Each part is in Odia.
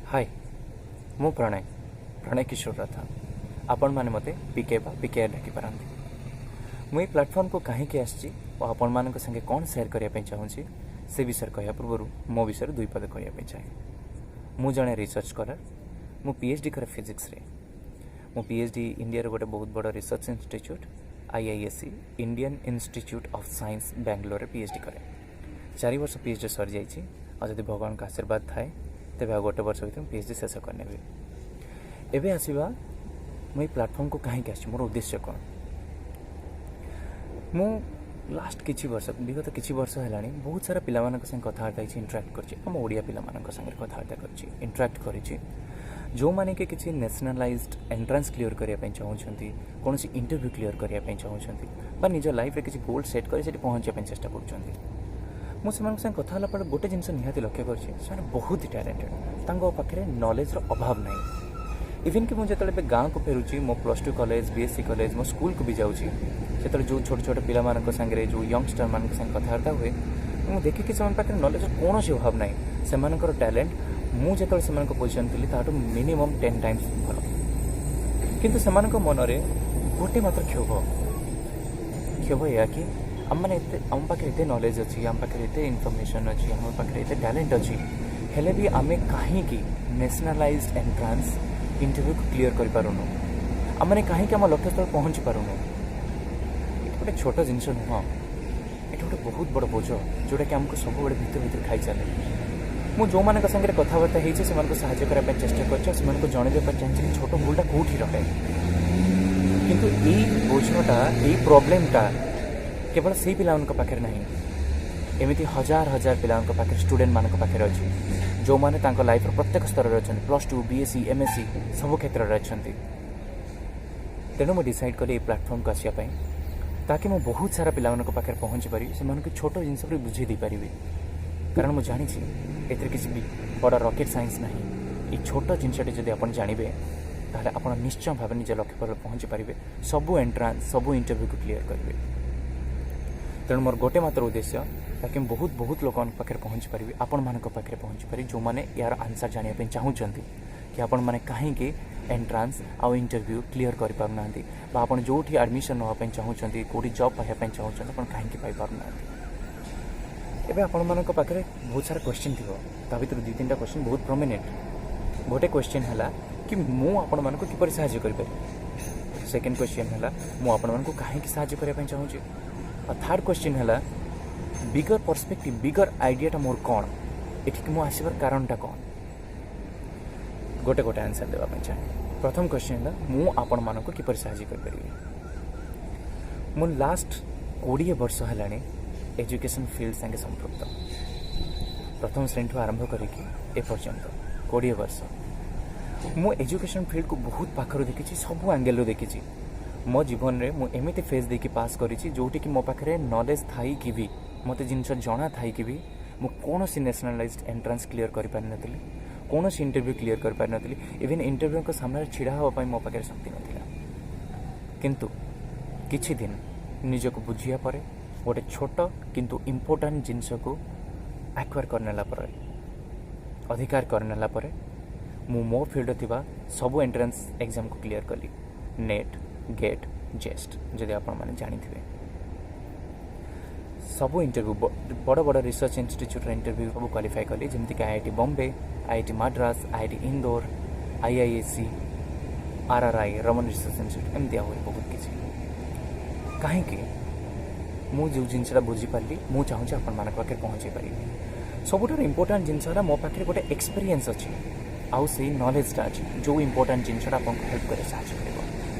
ହାଏ, ମୁଁ ପ୍ରଣୟ, ପ୍ରଣୟ କିଶୋର ରଥ। ଆପଣମାନେ ମୋତେ ପିକେ ବା ପିକେଆର୍ ଡାକିପାରନ୍ତି। ମୁଁ ଏଇ ପ୍ଲାଟଫର୍ମକୁ କାହିଁକି ଆସିଛି ଓ ଆପଣମାନଙ୍କ ସାଙ୍ଗେ କ'ଣ ସେୟାର କରିବା ପାଇଁ ଚାହୁଁଛି, ସେ ବିଷୟରେ କହିବା ପୂର୍ବରୁ ମୋ ବିଷୟରେ ଦୁଇ ପଦ କହିବା ପାଇଁ ଚାହେଁ। ମୁଁ ଜଣେ ରିସର୍ଚ୍ଚ ସ୍କଲାର। ମୁଁ ପିଏଚ୍ ଡି କରେ ଫିଜିକ୍ସରେ। ମୁଁ ପିଏଚ୍ ଡି ଇଣ୍ଡିଆର ଗୋଟେ ବହୁତ ବଡ଼ research institute, IISc, Indian institute of science, ବାଙ୍ଗାଲୋରରେ ପିଏଚ୍ ଡି କରେ। 4 ବର୍ଷ ପିଏଚ୍ ଡି ସରିଯାଇଛି ଆଉ ଯଦି ଭଗବାନଙ୍କ ଆଶୀର୍ବାଦ ଥାଏ, ତେବେ ଆଉ ଗୋଟେ ବର୍ଷ ଭିତରେ ମୁଁ ପିଏଚ୍ ଡି ଶେଷ କରିନେବି। ଏବେ ଆସିବା, ମୁଁ ଏଇ ପ୍ଲାଟଫର୍ମକୁ କାହିଁକି ଆସିଛି, ମୋର ଉଦ୍ଦେଶ୍ୟ କ'ଣ? ମୁଁ ଲାଷ୍ଟ କିଛି ବର୍ଷ, ବିଗତ କିଛି ବର୍ଷ ହେଲାଣି ବହୁତ ସାରା ପିଲାମାନଙ୍କ ସାଙ୍ଗେ କଥାବାର୍ତ୍ତା ହେଇଛି, ଇଣ୍ଟରାକ୍ଟ କରିଛି। ଆମ ଓଡ଼ିଆ ପିଲାମାନଙ୍କ ସାଙ୍ଗରେ କଥାବାର୍ତ୍ତା କରିଛି, ଇଣ୍ଟରାକ୍ଟ କରିଛି, ଯେଉଁମାନେ କି କିଛି ନ୍ୟାସନାଲାଇଜ୍ଡ ଏଣ୍ଟ୍ରାନ୍ସ କ୍ଲିୟର କରିବା ପାଇଁ ଚାହୁଁଛନ୍ତି, କୌଣସି ଇଣ୍ଟରଭ୍ୟୁ କ୍ଲିୟର କରିବା ପାଇଁ ଚାହୁଁଛନ୍ତି ବା ନିଜ ଲାଇଫ୍ରେ କିଛି ଗୋଲ୍ ସେଟ୍ କରି ସେଠି ପହଞ୍ଚିବା ପାଇଁ ଚେଷ୍ଟା କରୁଛନ୍ତି। ମୁଁ ସେମାନଙ୍କ ସାଙ୍ଗେ କଥା ହେଲା ପରେ ଗୋଟେ ଜିନିଷ ନିହାତି ଲକ୍ଷ୍ୟ କରିଛି, ସେମାନେ ବହୁତ ଟ୍ୟାଲେଣ୍ଟେଡ଼। ତାଙ୍କ ପାଖରେ ନଲେଜର ଅଭାବ ନାହିଁ। ଇଭେନ୍ କି ମୁଁ ଯେତେବେଳେ ଏବେ ଗାଁକୁ ଫେରୁଛି, ମୋ +2 କଲେଜ, ବିଏସ୍ସି କଲେଜ, ମୋ ସ୍କୁଲକୁ ବି ଯାଉଛି, ସେତେବେଳେ ଯେଉଁ ଛୋଟ ଛୋଟ ପିଲାମାନଙ୍କ ସାଙ୍ଗରେ, ଯେଉଁ ୟଙ୍ଗଷ୍ଟରମାନଙ୍କ ସାଙ୍ଗେ କଥାବାର୍ତ୍ତା ହୁଏ, ମୁଁ ଦେଖିକି ସେମାନଙ୍କ ପାଖରେ ନଲେଜର କୌଣସି ଅଭାବ ନାହିଁ। ସେମାନଙ୍କର ଟ୍ୟାଲେଣ୍ଟ ମୁଁ ଯେତେବେଳେ ସେମାନଙ୍କ ପୋଜିସନ୍ ଥିଲି, ତାଠୁ ମିନିମମ୍ 10 ଟାଇମ୍ସ ଭଲ। କିନ୍ତୁ ସେମାନଙ୍କ ମନରେ ଗୋଟେ ମାତ୍ର କ୍ଷୋଭ। କ୍ଷୋଭ ଏଇଆ କି ଆମମାନେ ଏତେ, ଆମ ପାଖରେ ଏତେ ନଲେଜ ଅଛି, ଆମ ପାଖରେ ଏତେ ଇନଫର୍ମେସନ୍ ଅଛି, ଆମ ପାଖରେ ଏତେ ଟ୍ୟାଲେଣ୍ଟ ଅଛି, ହେଲେ ବି ଆମେ କାହିଁକି ନ୍ୟାସନାଲାଇଜ୍ଡ ଏଣ୍ଟ୍ରାନ୍ସ ଇଣ୍ଟରଭ୍ୟୁକୁ କ୍ଲିୟର କରିପାରୁନୁ? ଆମମାନେ କାହିଁକି ଆମ ଲକ୍ଷ୍ୟସ୍ଥଳରେ ପହଞ୍ଚି ପାରୁନୁ? ଏଇଟା ଗୋଟେ ଛୋଟ ଜିନିଷ ନୁହଁ। ଏଇଟା ଗୋଟେ ବହୁତ ବଡ଼ ବୋଝ, ଯେଉଁଟାକି ଆମକୁ ସବୁବେଳେ ଭିତରୁ ଭିତରୁ ଖାଇ ଚାଲେ। ମୁଁ ଯେଉଁମାନଙ୍କ ସାଙ୍ଗରେ କଥାବାର୍ତ୍ତା ହେଇଛି, ସେମାନଙ୍କୁ ସାହାଯ୍ୟ କରିବା ପାଇଁ ଚେଷ୍ଟା କରିଛି ଆଉ ସେମାନଙ୍କୁ ଜଣାଇବା ପାଇଁ ଚାହିଁଛି କି ଛୋଟ ଭୁଲଟା କେଉଁଠି ରହେ। କିନ୍ତୁ ଏଇ ବୋଝଟା, ଏଇ ପ୍ରୋବ୍ଲେମଟା କେବଳ ସେଇ ପିଲାମାନଙ୍କ ପାଖରେ ନାହିଁ। ଏମିତି ହଜାର ହଜାର ପିଲାଙ୍କ ପାଖରେ, ଷ୍ଟୁଡେଣ୍ଟମାନଙ୍କ ପାଖରେ ଅଛି, ଯେଉଁମାନେ ତାଙ୍କ ଲାଇଫ୍ର ପ୍ରତ୍ୟେକ ସ୍ତରରେ ଅଛନ୍ତି। +2, ବିଏସ୍ସି, ଏମ୍ଏସ୍ସି, ସବୁ କ୍ଷେତ୍ରରେ ଅଛନ୍ତି। ତେଣୁ ମୁଁ ଡିସାଇଡ଼୍ କଲି ଏଇ ପ୍ଲାଟଫର୍ମକୁ ଆସିବା ପାଇଁ, ତାକି ମୁଁ ବହୁତ ସାରା ପିଲାମାନଙ୍କ ପାଖରେ ପହଞ୍ଚି ପାରିବି, ସେମାନଙ୍କୁ ଛୋଟ ଜିନିଷ ବି ବୁଝେଇ ଦେଇପାରିବି। କାରଣ ମୁଁ ଜାଣିଛି, ଏଥିରେ କିଛି ବି ବଡ଼ ରକେଟ୍ ସାଇନ୍ସ ନାହିଁ। ଏଇ ଛୋଟ ଜିନିଷଟି ଯଦି ଆପଣ ଜାଣିବେ, ତାହେଲେ ଆପଣ ନିଶ୍ଚୟ ଭାବେ ନିଜ ଲକ୍ଷ୍ୟ ପରେ ପହଞ୍ଚି ପାରିବେ, ସବୁ ଏଣ୍ଟ୍ରାନ୍ସ, ସବୁ ଇଣ୍ଟରଭ୍ୟୁକୁ କ୍ଲିୟର କରିବେ। ତେଣୁ ମୋର ଗୋଟେ ମାତ୍ର ଉଦ୍ଦେଶ୍ୟ, ତାକି ମୁଁ ବହୁତ ବହୁତ ଲୋକଙ୍କ ପାଖରେ ପହଞ୍ଚି ପାରିବି, ଆପଣମାନଙ୍କ ପାଖରେ ପହଞ୍ଚି ପାରିବି, ଯେଉଁମାନେ ଏହାର ଆନ୍ସର୍ ଜାଣିବା ପାଇଁ ଚାହୁଁଛନ୍ତି କି ଆପଣମାନେ କାହିଁକି ଏଣ୍ଟ୍ରାନ୍ସ ଆଉ ଇଣ୍ଟରଭ୍ୟୁ କ୍ଲିୟର କରିପାରୁନାହାନ୍ତି ବା ଆପଣ ଯେଉଁଠି ଆଡ଼ମିସନ୍ ନେବା ପାଇଁ ଚାହୁଁଛନ୍ତି, କେଉଁଠି ଜବ୍ ପାଇବା ପାଇଁ ଚାହୁଁଛନ୍ତି, ଆପଣ କାହିଁକି ପାଇପାରୁନାହାନ୍ତି। ଏବେ ଆପଣମାନଙ୍କ ପାଖରେ ବହୁତ ସାରା କ୍ୱେଶ୍ଚିନ୍ ଥିବ। ତା ଭିତରୁ ଦୁଇ ତିନିଟା କ୍ୱେଶ୍ଚିନ୍ ବହୁତ ପ୍ରମିନେଣ୍ଟ। ଗୋଟେ କ୍ୱେଶ୍ଚିନ୍ ହେଲା କି ମୁଁ ଆପଣମାନଙ୍କୁ କିପରି ସାହାଯ୍ୟ କରିପାରିବି? ସେକେଣ୍ଡ କ୍ୱେଶ୍ଚିନ୍ ହେଲା, ମୁଁ ଆପଣମାନଙ୍କୁ କାହିଁକି ସାହାଯ୍ୟ କରିବା ପାଇଁ ଚାହୁଁଛି? ଆଉ ଥାର୍ଡ଼ କ୍ୱେଶ୍ଚିନ୍ ହେଲା, ବିଗର ପର୍ସପେକ୍ଟିଭ୍, ବିଗର ଆଇଡ଼ିଆଟା ମୋର କ'ଣ? ଏଠିକି ମୁଁ ଆସିବାର କାରଣଟା କ'ଣ? ଗୋଟେ ଗୋଟେ ଆନ୍ସର୍ ଦେବା ପାଇଁ ଚାହେଁ। ପ୍ରଥମ କ୍ୱେଶ୍ଚିନ୍ ହେଲା, ମୁଁ ଆପଣମାନଙ୍କୁ କିପରି ସାହାଯ୍ୟ କରିପାରିବି? ମୁଁ ଲାଷ୍ଟ 20 ବର୍ଷ ହେଲାଣି ଏଜୁକେସନ୍ ଫିଲ୍ଡ ସାଙ୍ଗେ ସମ୍ପୃକ୍ତ। ପ୍ରଥମ ଶ୍ରେଣୀଠୁ ଆରମ୍ଭ କରିକି ଏପର୍ଯ୍ୟନ୍ତ 20 ବର୍ଷ ମୁଁ ଏଜୁକେସନ୍ ଫିଲ୍ଡକୁ ବହୁତ ପାଖରୁ ଦେଖିଛି, ସବୁ ଆଙ୍ଗେଲରୁ ଦେଖିଛି। ମୋ ଜୀବନରେ ମୁଁ ଏମିତି ଫେଜ୍ ଦେଇକି ପାସ୍ କରିଛି, ଯେଉଁଠିକି ମୋ ପାଖରେ ନଲେଜ୍ ଥାଇକି ବି, ମୋତେ ଜିନିଷ ଜଣା ଥାଇକି ବି ମୁଁ କୌଣସି ନ୍ୟାସନାଲାଇଜ୍ଡ ଏଣ୍ଟ୍ରାନ୍ସ କ୍ଲିୟର କରିପାରିନଥିଲି, କୌଣସି ଇଣ୍ଟରଭ୍ୟୁ କ୍ଲିୟର କରିପାରିନଥିଲି। ଇଭେନ୍ ଇଣ୍ଟରଭ୍ୟୁଙ୍କ ସାମ୍ନାରେ ଛିଡ଼ା ହେବା ପାଇଁ ମୋ ପାଖରେ ଶକ୍ତି ନଥିଲା। କିନ୍ତୁ କିଛି ଦିନ ନିଜକୁ ବୁଝିବା ପରେ, ଗୋଟେ ଛୋଟ କିନ୍ତୁ ଇମ୍ପୋର୍ଟାଣ୍ଟ ଜିନିଷକୁ ଆକ୍ୱାର କରିନେଲା ପରେ, ଅଧିକାର କରିନେଲା ପରେ, ମୁଁ ମୋ ଫିଲ୍ଡରେ ଥିବା ସବୁ ଏଣ୍ଟ୍ରାନ୍ସ ଏକ୍ଜାମକୁ କ୍ଲିୟର କଲି। ନେଟ୍, ଗେଟ୍, ଜେଷ୍ଟ, ଯଦି ଆପଣମାନେ ଜାଣିଥିବେ। ସବୁ ଇଣ୍ଟରଭ୍ୟୁ, ବଡ଼ ବଡ଼ ରିସର୍ଚ୍ଚ ଇନଷ୍ଟିଚ୍ୟୁଟ୍ର ଇଣ୍ଟରଭ୍ୟୁ ସବୁ କ୍ୱାଲିଫାଏ କଲି, ଯେମିତିକି IIT Bombay, IIT Madras, IIT Indore, IISc, RRI, Raman research institute, ଏମିତି ଆହୁରି ବହୁତ କିଛି। କାହିଁକି? ମୁଁ ଯେଉଁ ଜିନିଷଟା ବୁଝିପାରିଲି, ମୁଁ ଚାହୁଁଛି ଆପଣମାନଙ୍କ ପାଖରେ ପହଞ୍ଚାଇ ପାରିବି। ସବୁଠାରୁ ଇମ୍ପୋର୍ଟାଣ୍ଟ ଜିନିଷ ହେଲା, ମୋ ପାଖରେ ଗୋଟେ ଏକ୍ସପିରିଏନ୍ସ ଅଛି ଆଉ ସେଇ ନଲେଜଟା ଅଛି, ଯେଉଁ ଇମ୍ପୋର୍ଟାଣ୍ଟ ଜିନିଷଟା ଆପଣଙ୍କୁ ହେଲ୍ପ କରି ସାହାଯ୍ୟ କରିବ।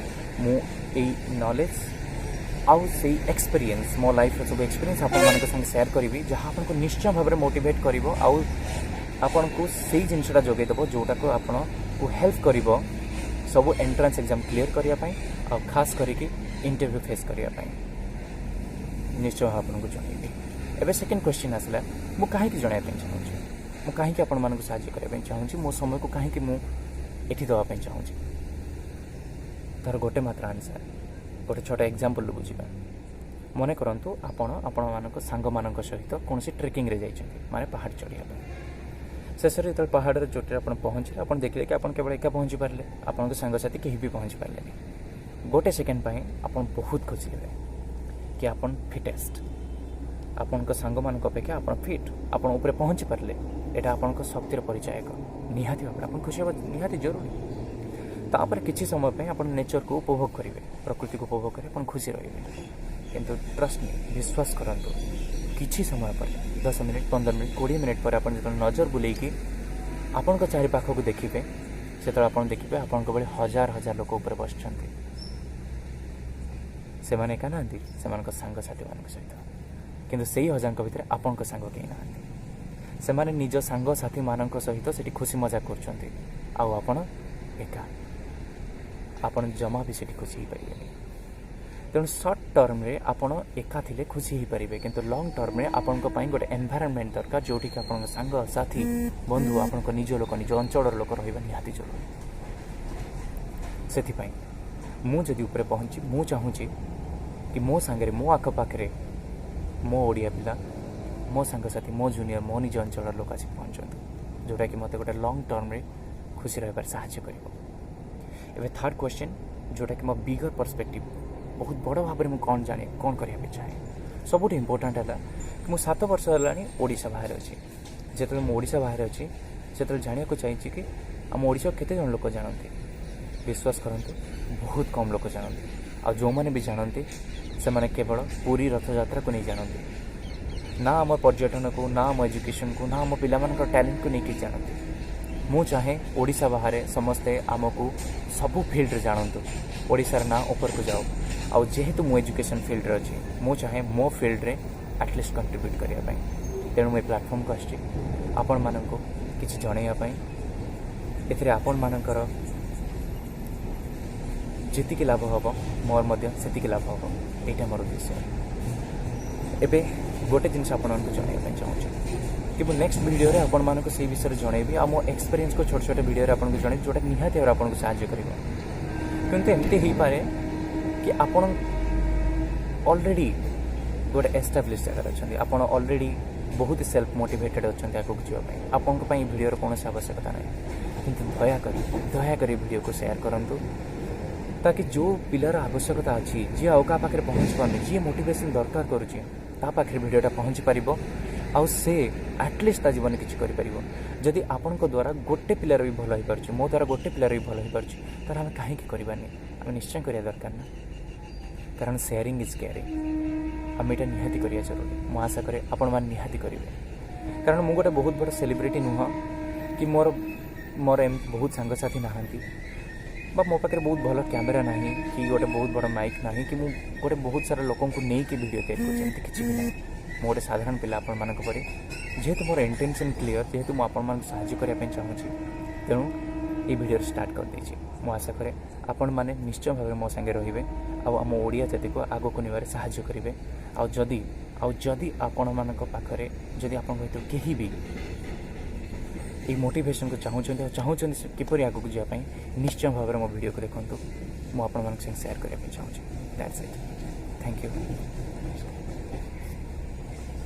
ମୁଁ ଏଇ ନଲେଜ ଆଉ ସେଇ ଏକ୍ସପିରିଏନ୍ସ, ମୋ ଲାଇଫ୍ର ସବୁ ଏକ୍ସପିରିଏନ୍ସ ଆପଣମାନଙ୍କ ସାଙ୍ଗେ ସେୟାର କରିବି, ଯାହା ଆପଣଙ୍କୁ ନିଶ୍ଚୟ ଭାବରେ ମୋଟିଭେଟ୍ କରିବ ଆଉ ଆପଣଙ୍କୁ ସେଇ ଜିନିଷଟା ଯୋଗାଇ ଦେବ, ଯେଉଁଟାକୁ ଆପଣଙ୍କୁ ହେଲ୍ପ କରିବ ସବୁ ଏଣ୍ଟ୍ରାନ୍ସ ଏକ୍ଜାମ୍ କ୍ଲିୟର କରିବା ପାଇଁ ଆଉ ଖାସ୍ କରିକି ଇଣ୍ଟରଭ୍ୟୁ ଫେସ୍ କରିବା ପାଇଁ। ନିଶ୍ଚୟ ଆପଣଙ୍କୁ ଜଣାଇବି। ଏବେ ସେକେଣ୍ଡ କ୍ୱେଶ୍ଚିନ୍ ଆସିଲା, ମୁଁ କାହିଁକି ଜଣାଇବା ପାଇଁ ଚାହୁଁଛି? ମୁଁ କାହିଁକି ଆପଣମାନଙ୍କୁ ସାହାଯ୍ୟ କରିବା ପାଇଁ ଚାହୁଁଛି? ମୋ ସମୟକୁ କାହିଁକି ମୁଁ ଏଠି ଦେବା ପାଇଁ ଚାହୁଁଛି? ତାର ଗୋଟେ ମାତ୍ର ଆନ୍ସର୍ ଗୋଟେ ଛୋଟ ଏକ୍ଜାମ୍ପଲ୍ରୁ ବୁଝିବା। ମନେ କରନ୍ତୁ, ଆପଣ ଆପଣମାନଙ୍କ ସାଙ୍ଗମାନଙ୍କ ସହିତ କୌଣସି ଟ୍ରେକିଂରେ ଯାଇଛନ୍ତି, ମାନେ ପାହାଡ଼ ଚଢ଼ିବା ପାଇଁ। ଶେଷରେ ଯେତେବେଳେ ପାହାଡ଼ର ଚୋଟିରେ ଆପଣ ପହଞ୍ଚିଲେ, ଆପଣ ଦେଖିଲେ କି ଆପଣ କେବଳ ଏକା ପହଞ୍ଚି ପାରିଲେ, ଆପଣଙ୍କ ସାଙ୍ଗସାଥି କେହି ବି ପହଞ୍ଚି ପାରିଲେନି। ଗୋଟେ ସେକେଣ୍ଡ ପାଇଁ ଆପଣ ବହୁତ ଖୁସି ହେବେ କି ଆପଣ ଫିଟେଷ୍ଟ, ଆପଣଙ୍କ ସାଙ୍ଗମାନଙ୍କ ଅପେକ୍ଷା ଆପଣ ଫିଟ୍, ଆପଣ ଉପରେ ପହଞ୍ଚି ପାରିଲେ। ଏଇଟା ଆପଣଙ୍କ ଶକ୍ତିର ପରିଚାୟକ। ନିହାତି ଭାବରେ ଆପଣ ଖୁସି ହେବା ନିହାତି ଜରୁରୀ। ତାପରେ କିଛି ସମୟ ପାଇଁ ଆପଣ ନେଚରକୁ ଉପଭୋଗ କରିବେ, ପ୍ରକୃତିକୁ ଉପଭୋଗ କରି ଆପଣ ଖୁସି ରହିବେ। କିନ୍ତୁ ଟ୍ରଷ୍ଟ ମି, ବିଶ୍ୱାସ କରନ୍ତୁ, କିଛି ସମୟ ପରେ, 10 ମିନିଟ୍, 15 ମିନିଟ୍, 20 ମିନିଟ୍ ପରେ ଆପଣ ଯେତେବେଳେ ନଜର ବୁଲେଇକି ଆପଣଙ୍କ ଚାରିପାଖକୁ ଦେଖିବେ, ସେତେବେଳେ ଆପଣ ଦେଖିବେ ଆପଣଙ୍କ ଭଳି ହଜାର ହଜାର ଲୋକ ଉପରେ ବସିଛନ୍ତି। ସେମାନେ ଏକା ନାହାନ୍ତି, ସେମାନଙ୍କ ସାଙ୍ଗସାଥିମାନଙ୍କ ସହିତ। କିନ୍ତୁ ସେଇ ହଜାରଙ୍କ ଭିତରେ ଆପଣଙ୍କ ସାଙ୍ଗ କେହି ନାହାନ୍ତି। ସେମାନେ ନିଜ ସାଙ୍ଗସାଥିମାନଙ୍କ ସହିତ ସେଠି ଖୁସି ମଜା କରୁଛନ୍ତି ଆଉ ଆପଣ ଏକା। ଆପଣ ଜମା ବି ସେଠି ଖୁସି ହେଇପାରିବେନି। ତେଣୁ ସର୍ଟ ଟର୍ମରେ ଆପଣ ଏକା ଥିଲେ ଖୁସି ହେଇପାରିବେ, କିନ୍ତୁ ଲଙ୍ଗ୍ ଟର୍ମରେ ଆପଣଙ୍କ ପାଇଁ ଗୋଟେ ଏନଭାଇରନମେଣ୍ଟ ଦରକାର, ଯେଉଁଠିକି ଆପଣଙ୍କ ସାଙ୍ଗସାଥି, ବନ୍ଧୁ, ଆପଣଙ୍କ ନିଜ ଲୋକ, ନିଜ ଅଞ୍ଚଳର ଲୋକ ରହିବା ନିହାତି ଜରୁରୀ। ସେଥିପାଇଁ ମୁଁ ଯଦି ଉପରେ ପହଞ୍ଚି, ମୁଁ ଚାହୁଁଛି କି ମୋ ସାଙ୍ଗରେ, ମୋ ଆଖପାଖରେ ମୋ ଓଡ଼ିଆ ପିଲା, ମୋ ସାଙ୍ଗସାଥି, ମୋ ଜୁନିୟର, ମୋ ନିଜ ଅଞ୍ଚଳର ଲୋକ ଆସିକି ପହଞ୍ଚନ୍ତୁ, ଯେଉଁଟାକି ମୋତେ ଗୋଟେ ଲଙ୍ଗ୍ ଟର୍ମରେ ଖୁସି ରହିବାରେ ସାହାଯ୍ୟ କରିବ। ଏବେ ଥାର୍ଡ଼ କ୍ୱେଶ୍ଚନ୍, ଯେଉଁଟାକି ମୋ ବିଗର ପର୍ସପେକ୍ଟିଭ୍, ବହୁତ ବଡ଼ ଭାବରେ ମୁଁ କ'ଣ ଜାଣେ, କ'ଣ କରିବା ପାଇଁ ଚାହେଁ। ସବୁଠୁ ଇମ୍ପୋର୍ଟାଣ୍ଟ ହେଲା କି ମୁଁ 7 ବର୍ଷ ହେଲାଣି ଓଡ଼ିଶା ବାହାରେ ଅଛି। ଯେତେବେଳେ ମୁଁ ଓଡ଼ିଶା ବାହାରେ ଅଛି, ସେତେବେଳେ ଜାଣିବାକୁ ଚାହିଁଛି କି ଆମ ଓଡ଼ିଶାକୁ କେତେ ଜଣ ଲୋକ ଜାଣନ୍ତି। ବିଶ୍ୱାସ କରନ୍ତୁ, ବହୁତ କମ୍ ଲୋକ ଜାଣନ୍ତି। ଆଉ ଯେଉଁମାନେ ବି ଜାଣନ୍ତି, ସେମାନେ କେବଳ ପୁରୀ ରଥଯାତ୍ରାକୁ ନେଇ ଜାଣନ୍ତି। ନା ଆମ ପର୍ଯ୍ୟଟନକୁ, ନା ଆମ ଏଜୁକେସନକୁ, ନା ଆମ ପିଲାମାନଙ୍କର ଟ୍ୟାଲେଣ୍ଟକୁ ନେଇକି ଜାଣନ୍ତି। ମୁଁ ଚାହେଁ ଓଡ଼ିଶା ବାହାରେ ସମସ୍ତେ ଆମକୁ ସବୁ ଫିଲ୍ଡରେ ଜାଣନ୍ତୁ, ଓଡ଼ିଶାର ନାଁ ଉପରକୁ ଯାଉ। ଆଉ ଯେହେତୁ ମୁଁ ଏଜୁକେସନ୍ ଫିଲ୍ଡରେ ଅଛି, ମୁଁ ଚାହେଁ ମୋ ଫିଲ୍ଡରେ ଆଟଲିଷ୍ଟ କଣ୍ଟ୍ରିବ୍ୟୁଟ୍ କରିବା ପାଇଁ। ତେଣୁ ମୁଁ ଏ ପ୍ଲାଟଫର୍ମକୁ ଆସିଛି ଆପଣମାନଙ୍କୁ କିଛି ଜଣାଇବା ପାଇଁ। ଏଥିରେ ଆପଣମାନଙ୍କର ଯେତିକି ଲାଭ ହେବ, ମୋର ମଧ୍ୟ ସେତିକି ଲାଭ ହେବ। ଏଇଟା ମୋର ଉଦ୍ଦେଶ୍ୟ। ଏବେ ଗୋଟେ ଜିନିଷ ଆପଣମାନଙ୍କୁ ଜଣାଇବା ପାଇଁ ଚାହୁଁଛି କି ମୁଁ ନେକ୍ସଟ ଭିଡ଼ିଓରେ ଆପଣମାନଙ୍କୁ ସେଇ ବିଷୟରେ ଜଣାଇବି ଆଉ ମୋ ଏକ୍ସପିରିଏନ୍ସକୁ ଛୋଟ ଛୋଟ ଭିଡ଼ିଓରେ ଆପଣଙ୍କୁ ଜଣାଇବି, ଯେଉଁଟା ନିହାତି ଭାବରେ ଆପଣଙ୍କୁ ସାହାଯ୍ୟ କରିବ। କିନ୍ତୁ ଏମିତି ହେଇପାରେ କି ଆପଣ ଅଲରେଡ଼ି ଗୋଟେ ଏଷ୍ଟାବ୍ଲିଶ ଜାଗାରେ ଅଛନ୍ତି, ଆପଣ ଅଲରେଡ଼ି ବହୁତ ସେଲ୍ଫ ମୋଟିଭେଟେଡ଼ ଅଛନ୍ତି ଆଗକୁ ଯିବା ପାଇଁ, ଆପଣଙ୍କ ପାଇଁ ଏ ଭିଡ଼ିଓର କୌଣସି ଆବଶ୍ୟକତା ନାହିଁ। କିନ୍ତୁ ଦୟାକରି, ଦୟାକରି ଭିଡ଼ିଓକୁ ସେୟାର କରନ୍ତୁ, ତାକି ଯେଉଁ ପିଲାର ଆବଶ୍ୟକତା ଅଛି, ଯିଏ ଆଉ କାହା ପାଖରେ ପହଞ୍ଚି ପାରୁନି, ଯିଏ ମୋଟିଭେସନ୍ ଦରକାର କରୁଛି, ତା ପାଖରେ ଭିଡ଼ିଓଟା ପହଞ୍ଚି ପାରିବ ଆଉ ସେ ଆଟଲିଷ୍ଟ ତା ଜୀବନରେ କିଛି କରିପାରିବ। ଯଦି ଆପଣଙ୍କ ଦ୍ୱାରା ଗୋଟେ ପିଲାର ବି ଭଲ ହେଇପାରୁଛି, ମୋ ଦ୍ୱାରା ଗୋଟେ ପିଲାର ବି ଭଲ ହେଇପାରୁଛି, ତାହେଲେ ଆମେ କାହିଁକି କରିବାନି? ଆମେ ନିଶ୍ଚୟ କରିବା ଦରକାର ନା, କାରଣ ସେୟାରିଂ is caring. ଆମେ ଏଇଟା ନିହାତି କରିବା ଜରୁରୀ। ମୁଁ ଆଶା କରେ ଆପଣମାନେ ନିହାତି କରିବେ, କାରଣ ମୁଁ ଗୋଟେ ବହୁତ ବଡ଼ ସେଲିବ୍ରିଟି ନୁହଁ କି ମୋର ଏମିତି ବହୁତ ସାଙ୍ଗସାଥି ନାହାନ୍ତି ବା ମୋ ପାଖରେ ବହୁତ ଭଲ କ୍ୟାମେରା ନାହିଁ କି ଗୋଟେ ବହୁତ ବଡ଼ ମାଇକ୍ ନାହିଁ କି ମୁଁ ଗୋଟେ ବହୁତ ସାରା ଲୋକଙ୍କୁ ନେଇକି ଭିଡ଼ିଓ ତିଆରି କରୁଛି, ଏମିତି କିଛି ବି ନାହିଁ। ମୁଁ ଗୋଟେ ସାଧାରଣ ପିଲା ଆପଣମାନଙ୍କ ପରି। ଯେହେତୁ ମୋର ଇଣ୍ଟେନସନ୍ କ୍ଲିଅର୍, ଯେହେତୁ ମୁଁ ଆପଣମାନଙ୍କୁ ସାହାଯ୍ୟ କରିବା ପାଇଁ ଚାହୁଁଛି, ତେଣୁ ଏଇ ଭିଡ଼ିଓରେ ଷ୍ଟାର୍ଟ କରିଦେଇଛି। ମୁଁ ଆଶା କରେ ଆପଣମାନେ ନିଶ୍ଚୟ ଭାବରେ ମୋ ସାଙ୍ଗେ ରହିବେ ଆଉ ଆମ ଓଡ଼ିଆ ଜାତିକୁ ଆଗକୁ ନେବାରେ ସାହାଯ୍ୟ କରିବେ। ଆଉ ଯଦି ଆପଣମାନଙ୍କ ପାଖରେ, ଯଦି ଆପଣଙ୍କ ଭିତରୁ କେହି ବି ଏଇ ମୋଟିଭେସନକୁ ଚାହୁଁଛନ୍ତି ଆଉ ଚାହୁଁଛନ୍ତି ସେ କିପରି ଆଗକୁ ଯିବା ପାଇଁ, ନିଶ୍ଚୟ ଭାବରେ ମୋ ଭିଡ଼ିଓକୁ ଦେଖନ୍ତୁ। ମୁଁ ଆପଣମାନଙ୍କ ସାଙ୍ଗେ ସେୟାର କରିବା ପାଇଁ ଚାହୁଁଛି। That's it, thank you.